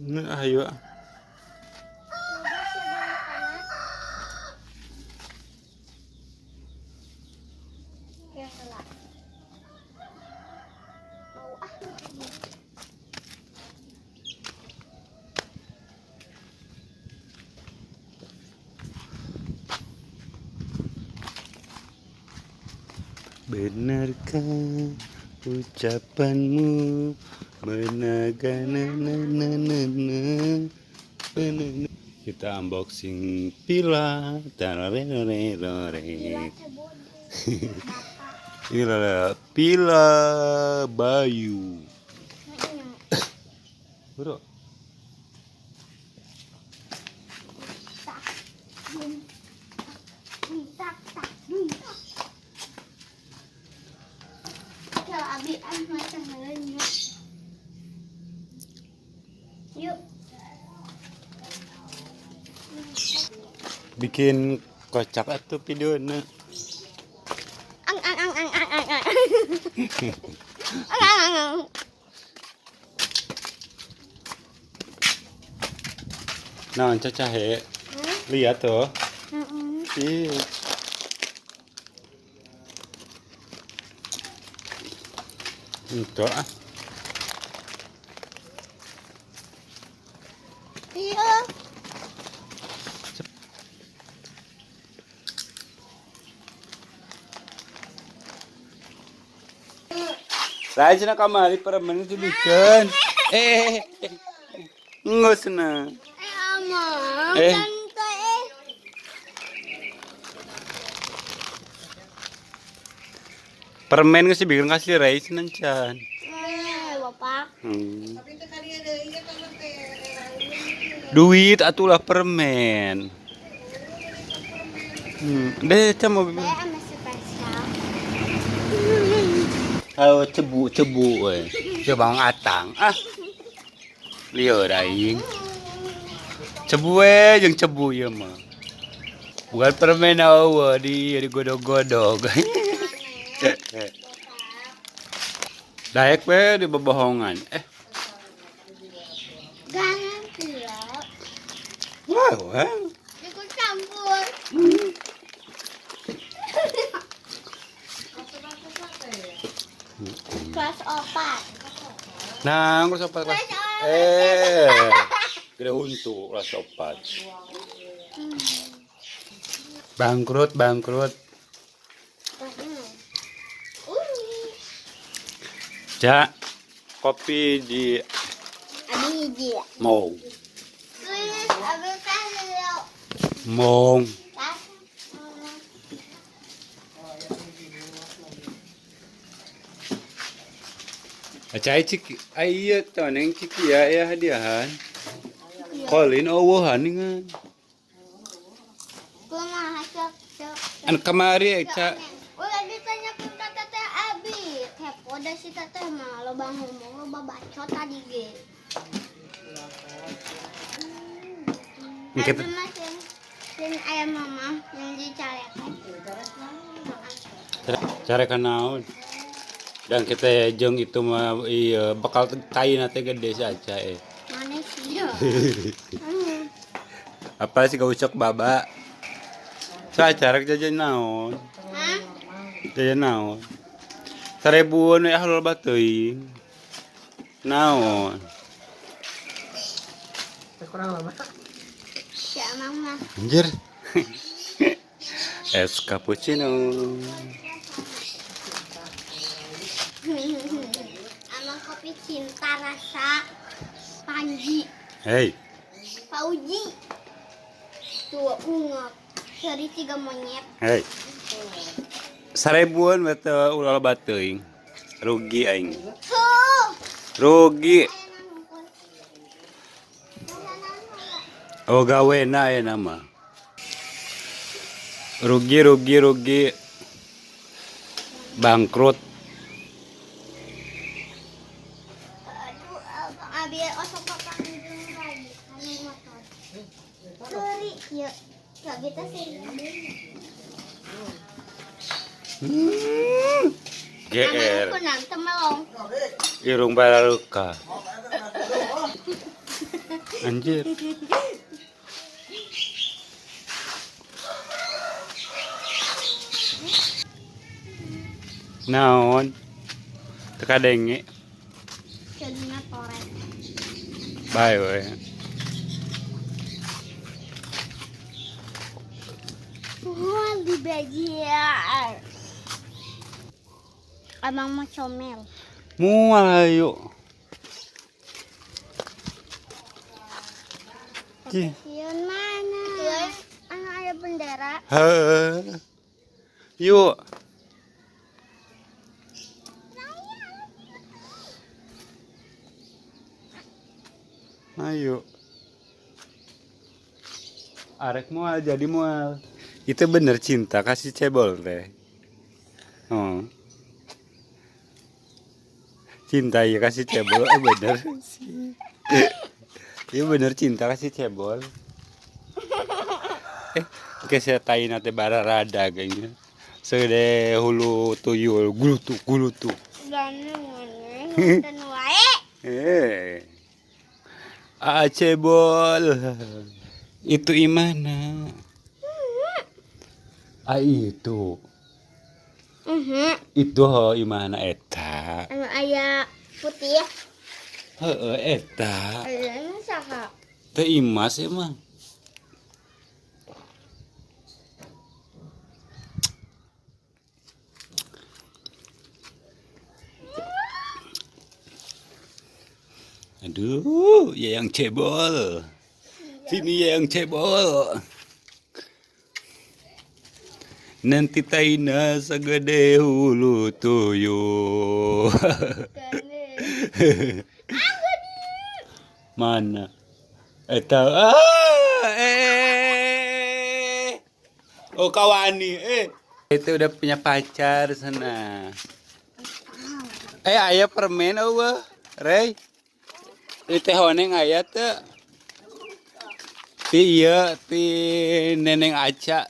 Nah, ayo. Benarkah ucapanmu menaga na na na na na na. Kita unboxing pila. Ini adalah pila Bayu. Bro. Yuk. Bikin kocak atuh videona. Ang ang ang ang ang ang ang. Ang ang ang ang. Nah, cacahe. Lihat tuh. Ih. Itu ah. Iya. Lain cenah kamari permen itu bikin. Eh, nggak senang. Amang. Eh. Permen nggak sih bikin kasih Ray senang can. Bapak. Duit atulah permen. Deh, mau. Ayo cebu cebu we. Coba atang ah. Lieur aing. Cebu we jeung cebu ieu mah. Bukan permen eueuh di digodog-godog. Daek we di bobohongan. Eh. Gangan pula. Wow, eh. Ikut campur. Kelas 4. Nah, kelas 4 kelas. Eh. Gede huntu kelas 4. Bangkrut, bangkrut. Ja, kopi di Mong. Mong. Acai ciki, iya toneng ciki ya ya hadiahan. Kolin eueuhan ningan. An kamari Eca. Ulah ditanya ke teteh Abi. Kepo dah si teteh mah loba ngomong loba bacot tadi ge. Kita Abi mah sin ayam mama yang dicarekan. Carekan naon? Dan kita jeung itu mah iya bakal tai teh gede si Aca eh. Mana sih? Apa sih gak usah baba? Sa acara jajan naon? Hah? Jajan naon? 1000-an we ah loba teuing. Naon? Kurang lama. Si mama. Anjir. Es cappuccino. Amang kopi cinta rasa Panji. Hey. Pauji. Tuh ungap. Seri 3 monyet. Hey. 1000-an we teu ulah loba teuing. Rugi aing. Tuh. Rugi. Oh gawena ya nama. Rugi rugi rugi. Bangkrut. Aduh, abang abi osok papangjung lagi kanu motor. Seri kieu. Kieu kita seri. GR. Amang kunang temelong. Irung bararuka. Anjir. Naon? Teu kadenge. Ceulina torek. Bae we. Wah, di bagian. Abang mau comel. Moal ayo. Cih. Stasiun mana? Anu ada bendera. Heuh. Yuk. Ayo. Arek moal jadi moal. Itu bener cinta kasih cebol teh. Oh. Cinta ya kasih cebol, bener sih. Iya bener cinta kasih cebol. Kayak saya teh bararada kayaknya. Segede hulu tuyul, gulutuk gulutuk. Ah cebol. Itu imana? Ah itu. Itu ho imana eta. Anu aya putih ya. Heeh eta. Anu saha? Teh Imas emang. Aduh, ya yang cebol. Sini ya yang cebol. Nanti taina segede hulu tuyul. Mana? Eta Oh kawani Itu udah punya pacar sana. Aya permen eueuh, Rey. Ini teh honeng aya teu. Ti ieu ti Neneng Aca.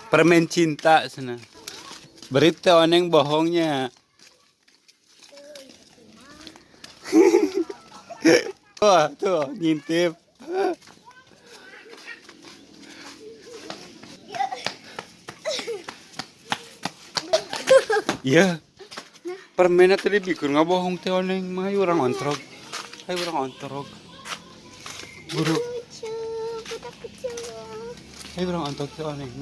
Permen cinta sana. Berita oneng bohongnya. Wah, tuh ngintip. Iya. Permennya tadi bikin nggak bohong teh oneng mah ayo orang ontrog. Ayo orang ontrog. Buru. Lucu, budak kecil. Ayo orang ontrog teh oneng.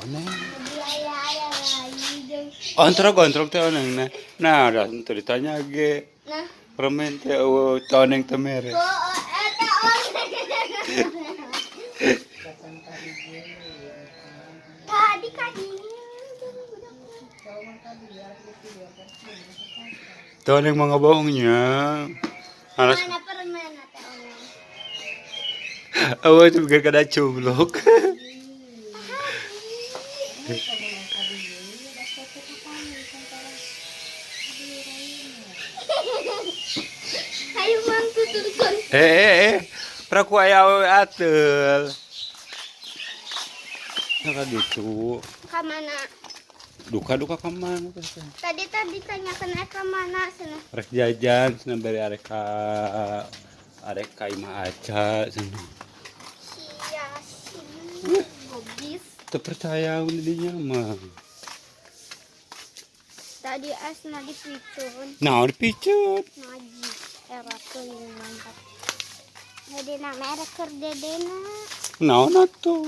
Oneng. Ontrog ontrog teh oneng nah. Nah, udah tentu ditanya ge. Nah. Permen teh eueuh teh oneng teh mere. Eta oneng. Tadi kadinya. Teh oneng mah ngebohongnya. Alas. Mana permen teh oneng? Eueuh itu bukan kada cumlok. Ayo mang tuturkeun. Praku aya awewe ateul. Nah, gitu. Ka mana? Duka-duka ka mana teh? Tadi tadi tanyakeun ka mana cenah. Rek jajan cenah bari arek ka imah Aca cenah. Sia si gobis. Teu percaya dinya mah. Tadi asna dipicun. Nah, dipicun. Najis era teuing mantap. Jadi nama era keur dedena. Naon atuh?